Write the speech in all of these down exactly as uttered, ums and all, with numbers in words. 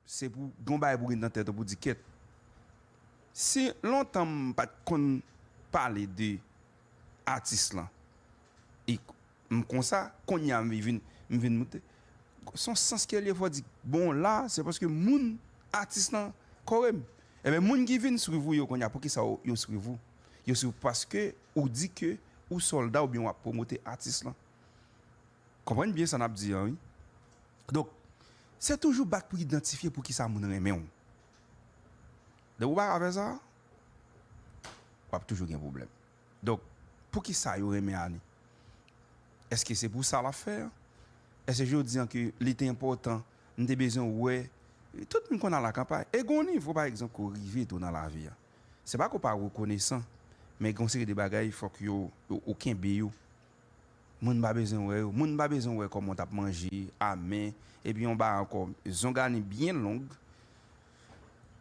Se pou gon bagay pou gen nan tèt ou pou di kèt. Si lontan m pa t konn pale de atis lan, e m konsa, kounye a m vin, m vin moute. Se yon sans ke l ye, fò di, bon, la, se paske moun, atis lan, kore m. Ebyen, moun ki vin swiv ou yo kounye a, poukisa yo, yo swiv ou? Yo swiv ou paske ou di ke ou sòlda oubyen w ap pwomote atis lan. Konprann byen sa n ap di an, wi. Donk, se toujou bat pou idantifye poukisa moun renmen w. Depi w pa ka fè sa, w ap toujou gen pwoblèm. Donk, poukisa yo renmen Annie? Èske se pou sa l ap fè an? Èske jodi an ke li te enpòtan, m te bezwen wè, tout moun konn al akanpay. E gen yon nivo, pa egzanp, ke w rive tou nan lavi an. Se pa ke w pa rekonesan, men gen yon seri de bagay, fòk yo, yo, ou kenbe yo. Moun pa bezwen wè yo. Moun pa bezwen wè kòman w t ap manje, a men, epi yon bagay ankò, zong Annie byen long,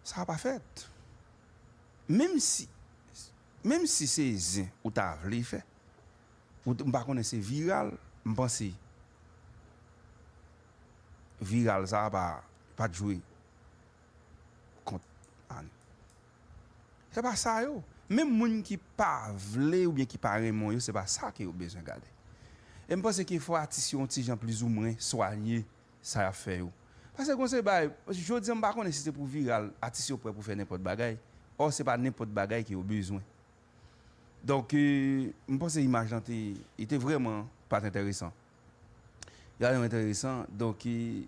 sa pa fèt. Menm si, menm si se zen ou ta vle fè, ou t-, m pa konnen se viral, m panse viral sa pa, pa t jwe kont Annie. Se pa sa yo. Menm moun ki pa vle oubyen ki pa renmen w yo, se pa sa ke yo bezwen gade. E m panse ke fò atis yo yon ti jan plizoumwen swanye sa y ap fè yo. Paske gon seri bagay, jodi an m pa konnen si se pou viral, atis yo prè pou fè nenpòt bagay. Ò, se pa nenpòt bagay ke yo bezwen. Donk, e, m panse imaj lan te, li te vrèman pa t enteresan. Li pa t enteresan. Donk, e,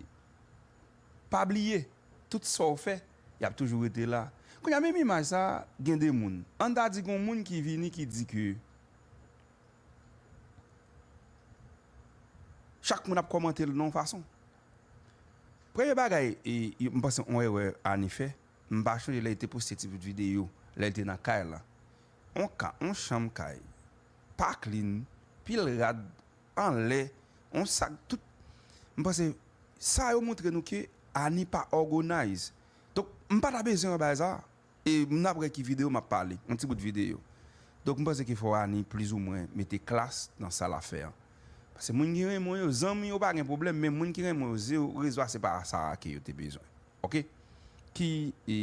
pa bliye, tout sa w fè, y ap toujou rete la. Kounye a, menm imaj sa, gen de moun. Ann ta di gen yon moun ki vini, ki di ke chak moun ap kòmante l nan yon fason. Premye bagay, e, e, m panse yon erè Annie fè, m pa chonje lè l te poste ti bout videyo, lè l te nan kay la. On ka, on chanm kay, pa clean, pil rad anlè, on sak, tout. M panse sa yo montre nou ke Annie pa organize. Donk, m pa ta bezwen wè bagay sa. E m ap wè ki videyo m ap pale, yon ti bout videyo. Donk, m panse ke fò Annie plizoumwen mete klas nan sa l ap fè an. Paske moun ki renmen w yo, zanmi yo pa gen pwoblèm, men moun ki renmen w yo, ze-, rezo a se pa sa a ke yo te bezwen. Oke? Ki, e,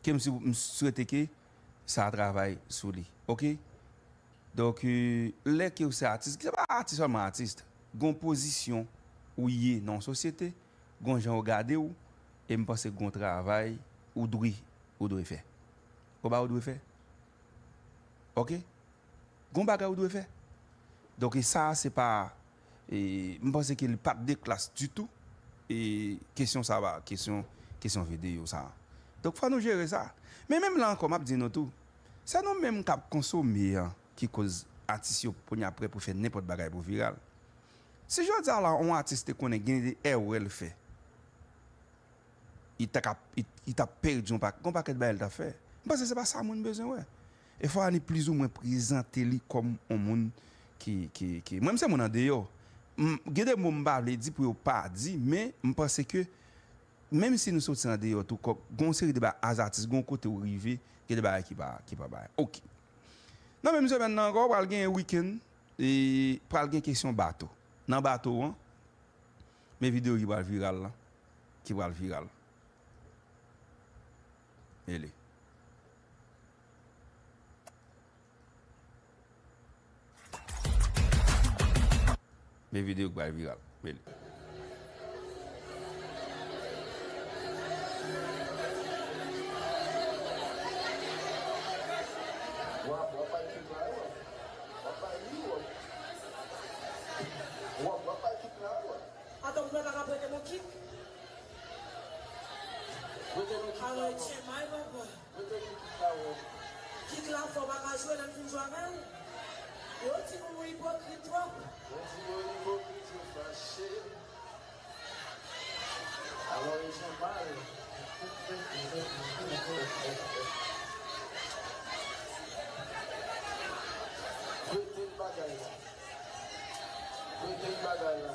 ke m sou-, m swete ke sa a travay sou li. Oke? Donk, e, lè ke w se atis, se pa atis sèlman atis, gon pozisyon ou ye nan yon sosyete, gon jan yo gade w, e m panse gon travay ou dwe, ou dwe fè. Gon bagay ou dwe fè. Oke? Gon bagay ou dwe fè. Donk, e sa, se pa, e, m panse ke li pa t de klas ditou, e, kesyon sa a, kesyon, kesyon videyo sa a. Donk, fò nou jere sa. Men menm la ankò, m ap di nou tou, se nou menm k ap konsome an ki koz atis yo kounye a prè pou fè nenpòt bagay pou viral. Si jodi a la, yon atis te konnen gen de erè l fè, li ta ka, li, li t ap pèdi yon pa-, yon pakèt bagay li t ap fè. M panse se pa sa moun bezwen wè. E fò Annie plizoumwen prezante li kòm yon moun ki, ki, ki, mwen, m se moun andeyò. M, gen de mo m pa vle di pou yo pa di, men m panse ke menm si nou soti andeyò tou, kò-, gen yon seri de bagay, as atis, gen yon kote ou rive, gen de bagay ki pa, ki pa bay. Oke. Nan menm semèn nan ankò, pral gen wikenn, e pral gen kesyon bato. Nan bato an, men videyo ki pral viral la, ki pral viral. Ele. Men videyo k pral viral. Men li. W ap, w ap bay kik la, w ap. W ap bay li, w ap. W ap, w ap bay kik la, w ap. Atann, m pa ka prete m yon kik. Prete nou kik la, w ap. Arete may, papa. Mete nou kik la, wè. Kik la fò, pa ka jwe, lè n fin jwe avè l. Yo di nou, nou ipokrit twòp. Yo di nou ipokrit, yo fache. Alò, yo fè mal. Rete l bagay la. Rete l bagay la.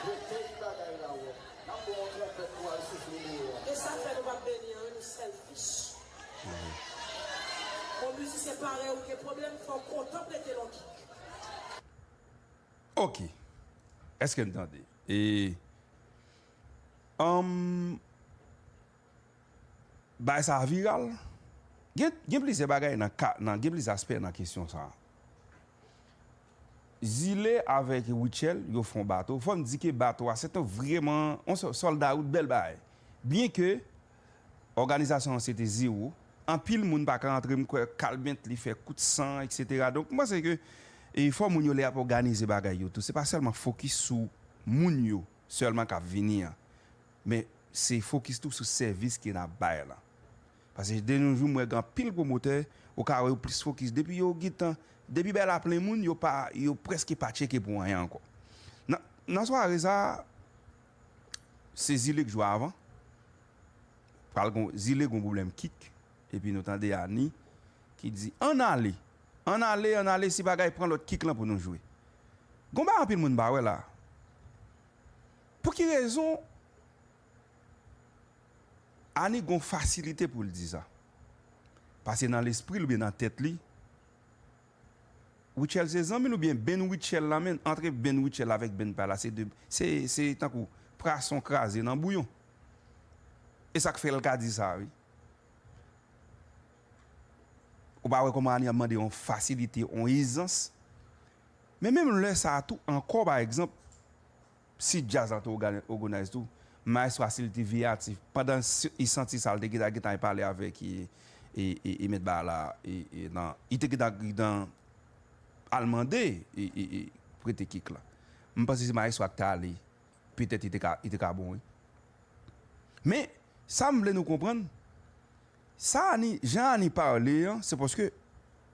Rete l bagay la, wè. N ap ba w yon twonpèt pou w al soufle deyò a. E sa k fè nou p ap beni an, wi, nou selfish. Bon, mizisyen parèy ou gen pwoblèm, fò w kontan prete l yon kik. Oke. Èske n tande? E, Anm, bagay sa a viral. Gen, gen plizyè bagay nan ka, nan, gen plizyè aspè nan kesyon sa a. Zile avèk Rutshelle, yo fè yon bato. Fò m di ke bato a, se te vrèman yon sò-, sòlda wout, bèl bagay. Byen ke òganizasyon an se te zewo, anpil moun pa ka antre, m kwè Carl Bentley fè kout san, etsetera. Donk, m panse ke, e, fò moun yo lè y ap òganize bagay yo tou, se pa sèlman fokis sou moun yo sèlman k ap vini an. Men se fokis tou sou sèvis ke n ap bay la. Paske de nos jours, m wè gen anpil pwomotè, ou ka wè yo plis fokis. Depi yo gentan, depi bay la plen moun, yo pa, yo prèske pa tcheke pou anyen ankò. Nan, nan sware sa, se Zile k jwe avan. Pral gon, Zile gon pwoblèm kik. Epi nou tande Ani ki di, ann ale, ann ale, ann ale, si bagay pran lòt kik lan pou nou jwe. Gon bagay anpil moun pa wè la. Pou ki rezon Ani gon fasilite pou l di sa? Paske nan lespri l oubyen nan tèt li, Rutshelle se zanmi l oubyen Ben Rutshelle la menm, antre Ben Rutshelle avèk Ben pa la, se de, se, se tankou prason kraze nan bouyon. E sa k fè l ka di sa, wi. Ou pa wè kòman Ani ap mande yon fasilite, yon izans? Men menm lè sa a tou ankò, pa egzanp, si djaz la te ògani-, òganize tou, Maestro a, si l te veyatif, pandan si, li santi sa, li te gentan, gentan pale avèk, e, e, e, e mèt bagay la, e, e, nan, li te gentan, gentan al mande, e, e, e, prete kik la. M panse se Maestro a ki ta ale, petèt li te ka, li te ka bon, wi. Men, sa m vle nou konprann, sa Ani, jan Ani pale an, se paske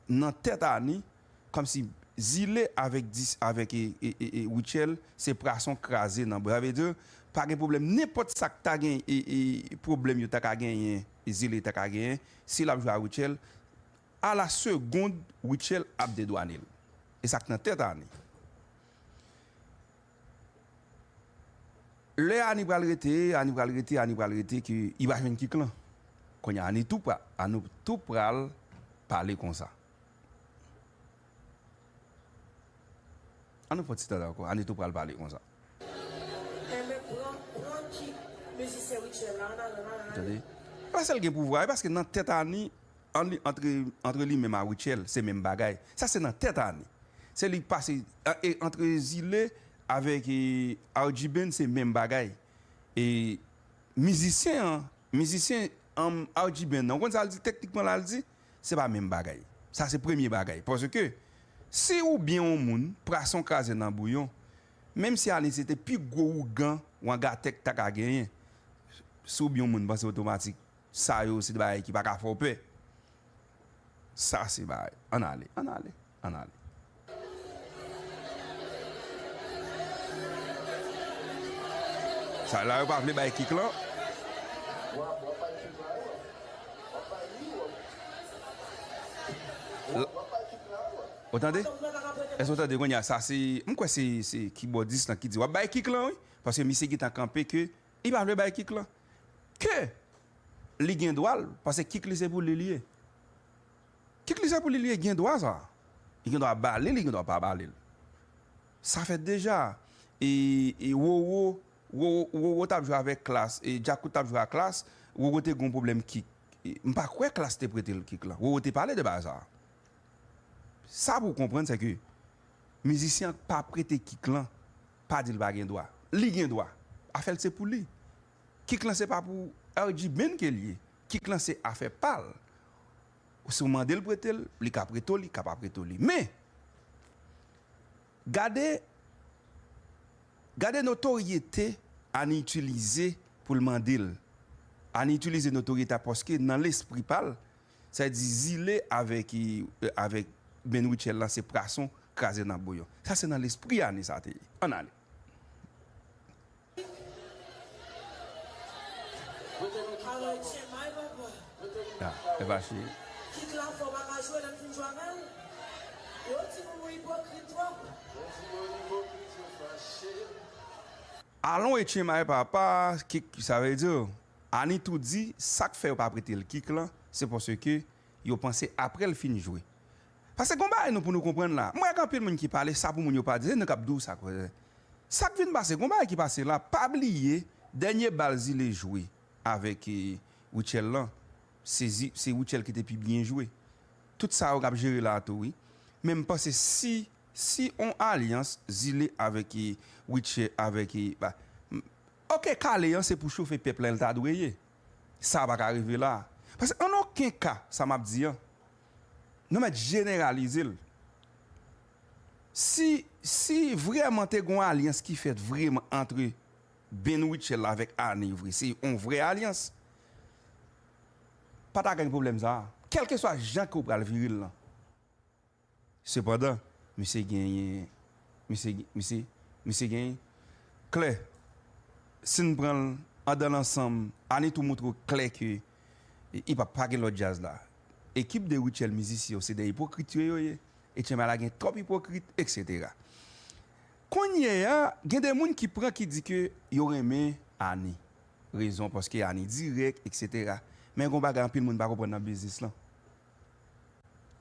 nan tèt Ani, kòmsi Zile avèk dis, avèk, e, e, e, e, Rutshelle, se prason kraze nan bouyon. Sa vle di, pa gen pwoblèm. Nenpòt sa k ta gen, e, e, pwoblèm yo ta ka genyen, Zile ta ka genyen, si l ap jwe a Rutshelle, a la segond, Rutshelle ap dedwane l. E sa k nan tèt Ani. Lè Ani pral rete, Ani pral rete, Ani pral rete, ke li pa jwenn kik lan. Kounye a, Ani tou pra-, Ani tou pral pale konsa. Ann nou fè yon ti tande ankò, Ani tou pral pale konsa. Enben, pran, pran kik mizisyen Rutshelle la, ann ale, ann ale, ann ale. Tande? Paske l gen pouvwa, e paske nan tèt Ani, an li, antre, antre li menm a Rutshelle, se menm bagay. Sa se nan tèt Ani. Se li k pase, e, e, antre Zile avèk, e, R G Ben, se menm bagay. E mizisyen an, mizisyen, anm, R G Ben nan, ou konn sa l di teknikman la, l di, se pa menm bagay. Sa se premye bagay. Paske, si ou byen yon moun, prason kraze nan bouyon, menm si Ani se te pi gwo ougan, wangatèk ta ka genyen, si ou byen yon moun, panse otomatik, sa yo, se de bagay ki pa ka fè w pè. Sa se bagay. Ann ale, ann ale, ann ale. Sa la, yo pa vle bay kik lan. L-, ou tande? Èske ou tande kounye a? Sa se, m kwè se, se kibòdis lan ki di, w ap bay kik lan, wi. Paske misye gentan kanpe ke li pa vle bay kik lan. Ke li gen dwa l, paske kik li se pou li li ye. Kik li se pou li li ye, gen dwa sa. Li gen dwa ba li l, li gen dwa pa ba li l. Sa fèt deja. E, e Roro, Roro, Roro t ap jwe avèk Klass, e Djakout t ap jwe ak Klass, Roro te gen yon pwoblèm kik. E, m pa kwè Klass te prete l kik lan. Roro te pale de bagay sa. Sa pou w konprann, se ke mizisyen an k pa prete kik lan, pa di l pa gen dwa. Li gen dwa. Afè l se pou li. Kik lan se pa pou R G Ben ke l ye. Kik lan se afè pa l. Si w mande l prete l, li ka prete w, li ka pa prete w li. Men, gade, gade notoryete Ani itilize pou l mande l. Ani itilize notoryete a paske nan lespri pa l, sa di Zile avèk, e, avèk Ben Rutshelle lan se prason kraze nan bouyon. Sa se nan lespri Ani sa te ye. Ann ale. Alò, Etchen May, papa. Ah, e fache. Kik la fò pa ka jwe lè m fin jwe avè l. Yo di moun ou ipokrit twòp. Alon Etchen May, papa, kik, sa vle di, Ani tou di, sa k fè yo pa prete l kik lan, se paske yo panse apre l fin jwe. Paske gon bagay nou pou nou konprann la. M wè gen anpil moun ki pale, sa pou moun yo pa di, se nou k ap di w sa, kwè. Sa k vin pase, gon bagay ki pase la, pa bliye, Dènye bal Zile jwe avèk, e, Rutshelle lan, se Zi- se Rutshelle ki te pi byen jwe. Tout sa yo k ap jere la a tou, wi. Men m panse si, si on alyans Zile avèk, e, Rutshelle avèk, e, ba, m- oke, kale an se pou chofe pèp la, l ta dwe ye. Sa pa ka rive la. Paske an okenn ka, sa m ap di an, nou mèt jeneralize l. Si, si vrèman te gen yon alyans ki fèt vrèman antre Ben Rutshelle avèk Annie vre, se yon vrè alyans, pa ta gen pwoblèm sa a. Kèlkeswa jan ke w pral vire l lan. Sepandan, misye genyen, misye, misye, misye genyen klè. Si n pran l andan lansanm, Annie tou montre w klè ke i pa, pa gen lòt djaz la. Ekip de Rutshelle mizisyen yo, se de ipokrit yo, yo ye. Etchenbay la gen twòp ipokrit, etsetera. Kounye a, gen de moun ki pran ki di ke yo renmen Annie. Rezon, paske Annie dirèk, etsetera. Men gon bagay anpil moun pa konprann nan biznis lan.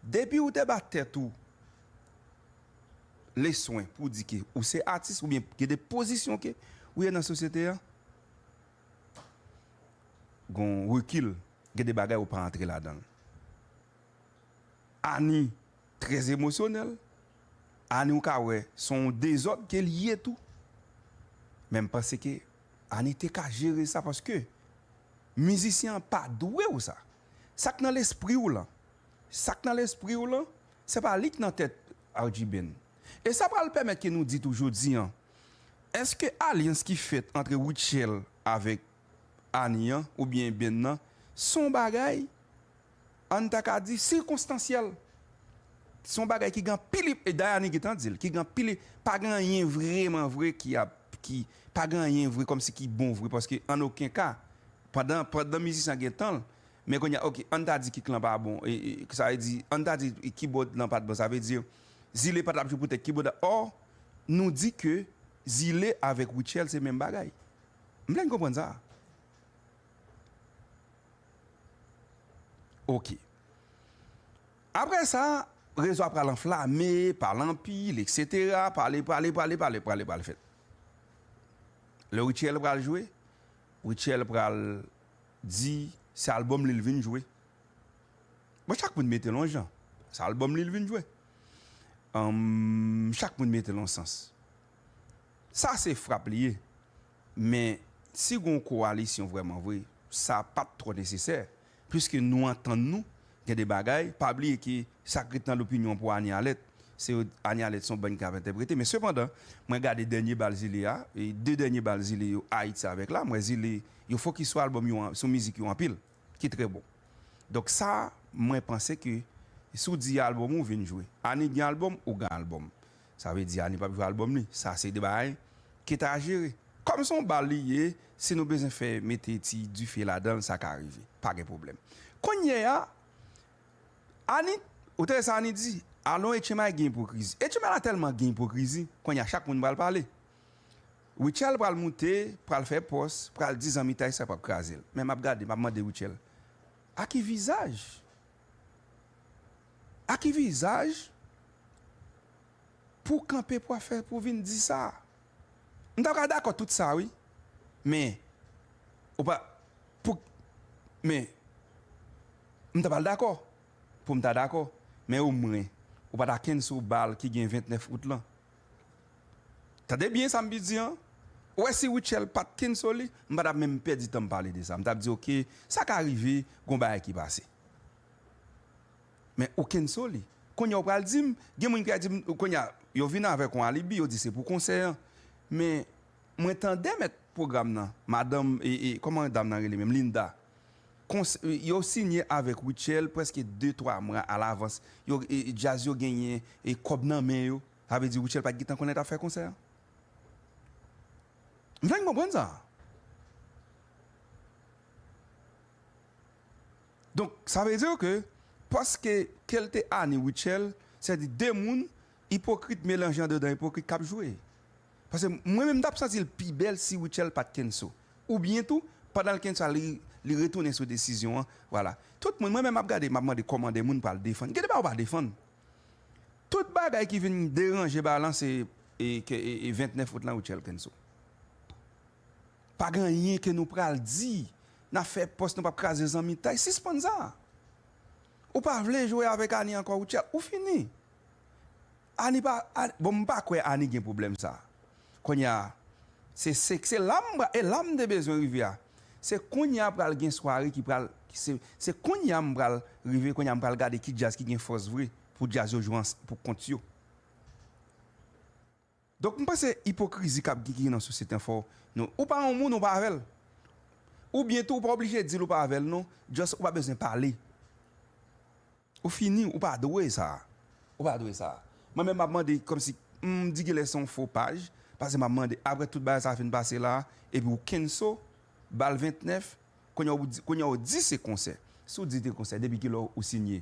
Depi ou te ba tèt ou leswen pou di ke ou se atis oubyen gen de pozisyon ke ou ye nan sosyete a, gon rekil, gen de bagay ou pa antre ladan l. Annie trè emosyonèl. Annie, ou ka wè, se yon dezòd ke l ye tou. Men m panse ke Annie te ka jere sa paske mizisyen an pa dwe w sa. Sa k nan lespri w lan, sa k nan lespri w lan, se pa li k nan tèt Argy Ben. E sa pral pèmèt ke nou di tou jodi an, èske alyans ki fèt antre Rutshelle avèk Annie an oubyen Ben nan, se yon bagay, ann ta ka di, sikonstansyèl? Se yon bagay ki gen anpil, e dayè Annie gentan di l, ki gen anpil, pa gen anyen vrèman vre ki ap, ki, pa gen anyen vre kòmsi ki bon vre, paske an okenn ka, pandan, pandan mizisyen an gen tan l, men kounye a, oke, ann ta di kik lan pa bon, e, e, sa vle di, ann ta di kibòd lan pa t bon, sa vle di, Zile pa t ap jwe poutèt kibòd la, ò, nou di ke Zile avèk Rutshelle se menm bagay. M vle n konprann sa. Oke. Apre sa, rezo a pral anflame, pale anpil, etsetera. Pale, pale, pale, pale, pale, pral fèt. Lè Rutshelle pral jwe, Rutshelle pral di se albòm li l vin jwe. Bon, chak moun mete l yon jan. Se albòm li l vin jwe. Anm, chak moun mete l yon sans. Sa se frap li ye. Men, si gon kowalisyon vrèman vre, sa pa t twò nesesè. Piske nou antann nou, gen de bagay, pa bliye ke sa k ret nan lopinyon pou Annie Alerte, se Annie Alerte se yon bann ki ap entèprete. Men sepandan, mwen gade dènye bal Zile a, e de dènye bal Zile yo Ayiti avèk la, mwen Zile, yo fokis sou albòm yo, sou mizik yo anpil, ki trè bon. Donk sa, mwen panse ke si w di albòm ou vin jwe. Annie gen albòm, ou gen albòm. Sa vle di Annie p ap jwe albòm li. Sa se de bagay ki ta jere. Kòm se yon bal li ye, si nou bezwen fè mete ti dife ladan l, sa ka rive. Pa gen pwoblèm. Kounye a, Annie, ou tande sa Annie di? Alon Etchenbay gen ipokrizi. Etchenbay la tèlman gen ipokrizi, kounye a chak moun pral pale. Rutshelle pral moute, pral fè pòs, pral di zanmitay sa p ap kraze l. Men m ap gade, m ap mande Rutshelle, a ki vizaj? A ki vizaj pou w kanpe pou w ap fè, pou w vin di sa? M ta pral dakò tout sa, wi. Men, ou pa, pou, men, m ta pral dakò. Pou m ta dakò. Men omwen, ou pa ta kenso bal ki gen ventnèf out lan. Tande byen sa m pi di an. Ou wè si Rutshelle pa t kenso li, m pa t ap menm pèdi tan m pale de sa. M t ap di, oke, sa ka rive, gon bagay ki pase. Men ou kenso li. Kounye a ou pral di m, gen moun ki pral di m, kounye a, yo vin avèk yon alibi, yo di se pou konsè an. Men mwen tande mèt pwogram nan, madanm, e, e, kòman dam nan rele menm? Linda. Kons- yo siyen avèk Rutshelle prèske de twa mwa alavans. Yo, e, e, djaz yo genyen, e, kòb nan men yo. Sa vle di Rutshelle pa t gentan konnen l t ap fè konsè an. M fenk konprann sa. Donk, sa vle di ke, paske ke l te Annie Rutshelle, se di de moun ipokrit melanje andedan ipokrit k ap jwe. Paske mwen menm, m t ap santi l pi bèl si Rutshelle pa t kenso. Oubyen tou, pandan l kenso a, li, li retounen sou desizyon an. Vwala. Tout moun, mwen menm, m ap gade, m ap mande kòman de moun pral defann. Gen de bagay ou pa defann. Tout bagay ki vin deranje bal lan, se, e, ke, e, e ventnèf out lan Rutshelle kenso. Pa gen anyen ke nou pral di. N ap fè pòs, nou p ap kraze zanmitay. Sispann sa. Ou pa vle jwe avèk Ani ankò, Rutshelle, ou fini. Ani pa, Ani, bon, m pa kwè Ani gen pwoblèm sa. Kounye a, se, se, se la m pra-, e la m te bezwen rive a. Se kounye a pral gen sware ki pral, se, se kounye a m pral rive, kounye a m pral gade ki djaz ki gen fòs vre pou djaz yo jwe ans-, pou kont yo. Donk, m panse ipokrizi k ap gen, ki gen nan sosyete an fò nou, ou pa yon moun, ou pa avè l. Oubyen tou, ou pa oblije di l ou pa avè l, non. Just, ou pa bezwen pale. Ou fini, ou pa dwe sa. Ou pa dwe sa. Mwen menm, m ap mande, kòmsi, m di genlè se yon fo paj, paske m ap mande, apre tout bagay sa fin pase la, epi ou kenso, bal ventnèf, kounye a ou di, kounye a ou di se konsè. Si w di te konsè, depi kilè ou sinye?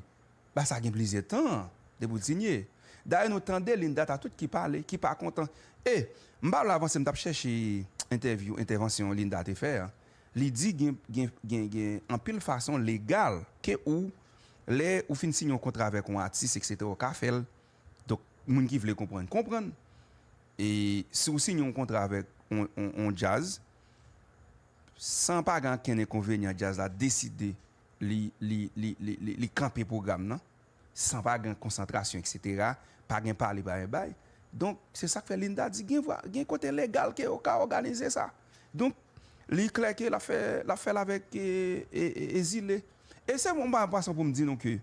Ba sa gen plizyè tan depi w sinye. Dayè, nou tande Linda Tatout ki pale, ki pa kontan. E, m pa vle avanse, m t ap chèche entèvyou, entèvansyon Linda te fè a. Li di gen, gen, gen, gen anpil fason legal ke ou, lè ou fin sinye yon kontra avèk yon atis, etsetera, ou ka fè l. Donk, moun ki vle konprann, konprann. E si w sinye yon kontra avèk yon, yon, yon djaz, san pa gen okenn enkonvenyan, djaz la deside li, li, li, li, li, li kanpe pwogram nan, san pa gen konsantrasyon, etsetera, pa gen pale, pa gen bay. Donk, se sa k fè Linda di gen vwa, gen kote legal ke yo ka òganize sa. Donk, li klè ke l ap fè, l ap fè l avèk, e, e, e, e zile. E se yon bon fason pou m di nou ke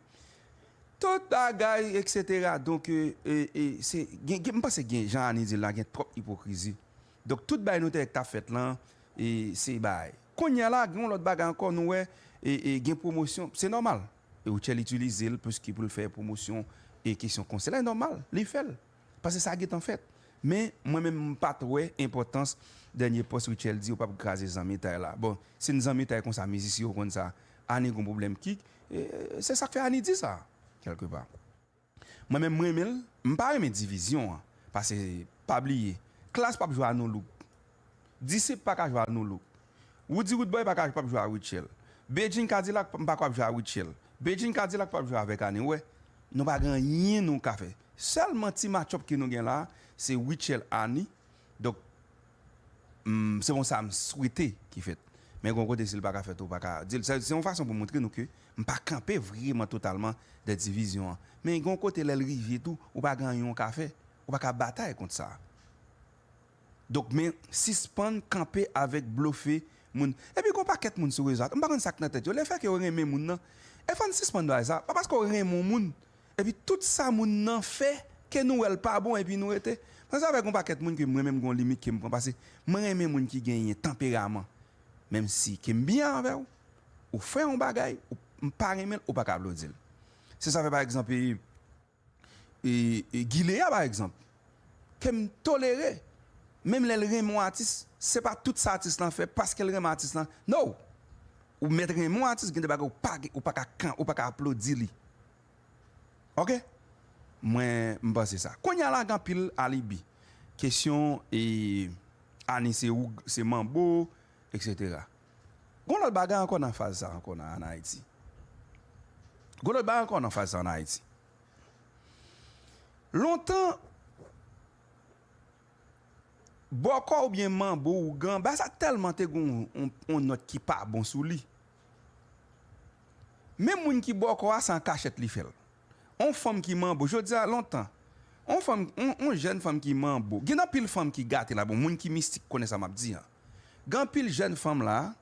tout bagay, etsetera. Donk, e, e, e, se, gen, gen, m panse gen, jan Ani di l la, gen twòp ipokrizi. Donk, tout bagay nou te wè k t ap fèt lan, e, se bagay. Kounye a la, gen yon lòt bagay ankò, nou wè, e, e, gen pwomosyon, se nòmal. E Rutshelle itilize l, piske pou l fè pwomosyon, e kesyon konsè la, e nòmal, li fè l. Paske sa gentan fèt. Men, mwen menm, m pa t wè enpòtans dènye pòs Rutshelle di yo p ap kraze zanmitay la. Bon, si n zanmitay konsa, mizisyen yo konn sa, Ani gon pwoblèm kik, e, se sa k fè Ani di sa, kèlkepa. Mwen menm, m renmen l, m pa renmen divizyon an. Paske, pa bliye, Klass p ap jwe a Nou Look. Disip pa ka jwe a Nou Look. Roody Roodboy pa ka, p ap jwe a Rutshelle. Bedjine Cadillac, m pa kwè ap jwe a Rutshelle. Bedjine Cadillac p ap jwe avèk Ani. Ou wè, nou pa gen anyen nou ka fè. Sèlman ti match-up ke nou gen la, se Rutshelle, Ani. Donk, m, se bon sa m swete ki fèt. Men gon kote, si l pa ka fèt, ou pa ka di l. Se, se yon fason pou montre nou ke m pa kanpe vrèman totalman dèyè divizyon an. Men gon kote, lè l rive tou, ou pa gen anyen w ka fè. Ou pa ka batay kont sa. Donk, men sispann kanpe avèk blofe moun. Epi gon pakèt moun sou rezo a, m pa konn sa k nan tèt yo. Lefètke yo renmen moun nan, e fò n sispann bagay sa. Pa paske w renmen yon moun, epi tout sa moun nan fè, ke nou wè l pa bon, epi nou rete. Mwen, sa avèk yon pakèt moun ke mwen menm gon limit ke m pran, paske mwen renmen moun ki genyen tanperaman. Menm si ke m byen avè w, ou fè yon bagay, ou, m pa renmen l, ou pa ka aplodi l. Se sa fè, pa egzanp, e, e, e, Guy Léa, pa egzanp, ke m tolere, menm lè l renmen yon atis, se pa tout sa atis lan fè paske l renmen atis lan. No! Ou mèt renmen yon atis, gen de bagay ou pa, ou pa ka kan, ou pa ka aplodi li. Oke? Mwen, m panse sa. Kounye a la, gen anpil alibi. Kesyon, e, Ani se ou, se manbo, etsetera. Gon lòt bagay ankò nan faz sa ankò nan, ann Ayiti. Gon lòt bagay ankò nan faz sa ann Ayiti. Lontan, bòkò oubyen manbo, ougan, bagay sa tèlman te gon yon, yon nòt ki pa bon sou li. Men moun ki bòkò a, se an kachèt li fè l. On fanm ki manbo, jodi a, lontan, on fanm, on, on jèn fanm ki manbo. Gen anpil fanm ki gate la, bon, moun ki mistik konnen sa m ap di an. Gen anpil jèn fanm la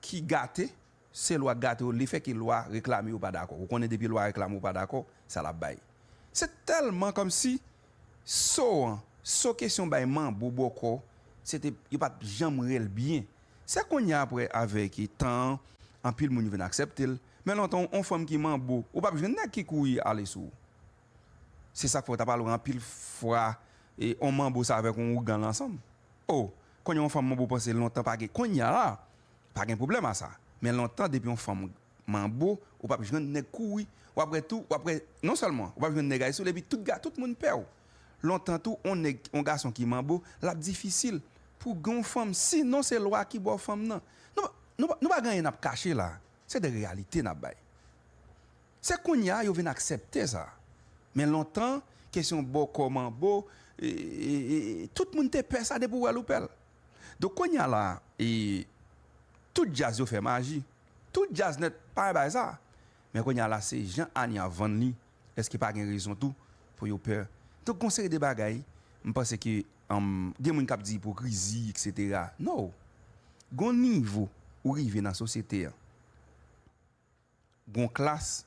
ki gate, se lwa gate yo, lefètke lwa reklame yo pa dakò. Ou konnen depi lwa reklame ou pa dakò, sa l ap bay. Se tèlman kòmsi so an, so kesyon bay manbo bòkò, se te, yo pa t janm rèl byen. Se kounye a apre, avèk tan an, anpil moun yo vin aksepte l. Men lontan, on fanm ki manbo, ou p ap jwenn nèg ki kouri ale sou ou. Se sa k fè w ta pale w anpil fwa, e, on manbo sa avèk on ougan l ansanm. O, kounye a on fanm manbo panse lontan pa gen, kounye a la, pa gen pwoblèm a sa. Men lontan, depi on fanm manbo, ou p ap jwenn nèg kouri. W ap wè tou, w ap wè, non sèlman, ou p ap jwenn nèg ale sou l, epi tout ga-, tout moun pè w. Lontan tou, on nèg, on gason ki manbo, l ap difisil pou gen on fanm, sinon se lwa ki ba w fanm nan. Nou, nou, nou pa gen anyen n ap kache la. Se de reyalite n ap bay. Se kounye a yo vin aksepte sa. Men lontan, kesyon bòkò manbo, e, e, e, tout moun te pè sa depi w wè l ou pè l. Donk kounye a la, e, tout djaz yo fè maji. Tout djaz nèt pa bay sa. Men kounye a la, se jan Ani ap vann li. Èske pa gen rezon tou pou yo pè? Donk gon seri de bagay, m panse ke, um, gen moun k ap di ipokrizi, etsetera. No. Gon nivo ou rive nan sosyete a. Gon klas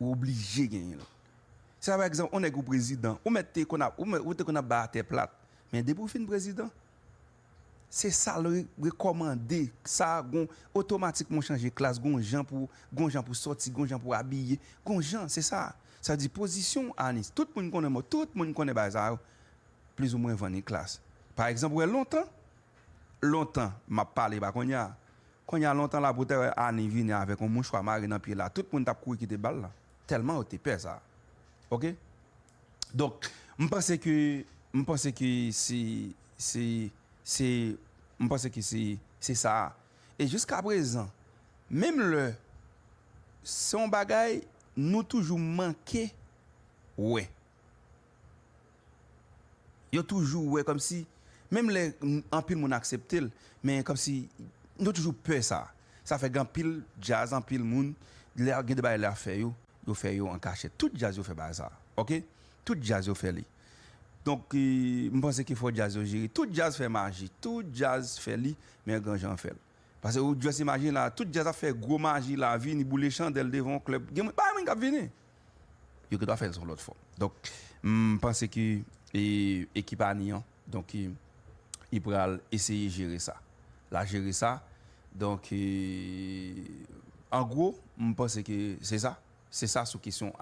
ou oblije genyen l. Se pa egzanp, yon nèg ou prezidan, ou mèt te konn ap, ou mèt, ou te konn ap bay atè plat. Men depi w fin prezidan, se sa l re-, rekòmande. Sa gon otomatikman w chanje klas, gon jan pou, gon jan pou sòti, gon jan pou abiye, gon jan, se sa. Sa di pozisyon Anis. Tout moun konnen mwen, tout moun konnen bagay sa yo. Plizoumwen vann li klas. Pa egzanp, ou wè lontan, lontan, m ap pale pa kounye a. Kounye a lontan la pou te wè Ani vini avèk yon mouchwa mare nan pye la, tout moun t ap kouri kite bal la. Tèlman yo te pè sa. Oke? Donk, m panse ke, m panse ke se, se, se, m panse ke se, se sa. E jiska prezan, menm lè se yon bagay nou toujou manke wè. Yo toujou wè kòmsi, menm lè m-, anpil moun aksepte l, men kòmsi nou toujou pè sa. Sa fè gen anpil djaz, anpil moun, lè gen de bagay lè ap fè yo, yo fè yo an kachèt. Tout djaz yo fè bagay sa, oke? Tout djaz yo fè li. Donk, e, m panse ke fò djaz yo jere. Tout djaz fè maji, tout djaz fè li, men gran jan fè l. Paske ou just imajine la, tout djaz ap fè gwo maji la, vini boule chandèl devan yon klèb. Gen moun, pa moun k ap vini. Yo gendwa fè l sou lòt fòm. Donk, m panse ke, e, ekip Ani an, donk, e, li pral eseye jere sa. L a jere sa. Donk, e, an gwo, m panse ke se sa. Se sa sou kesyon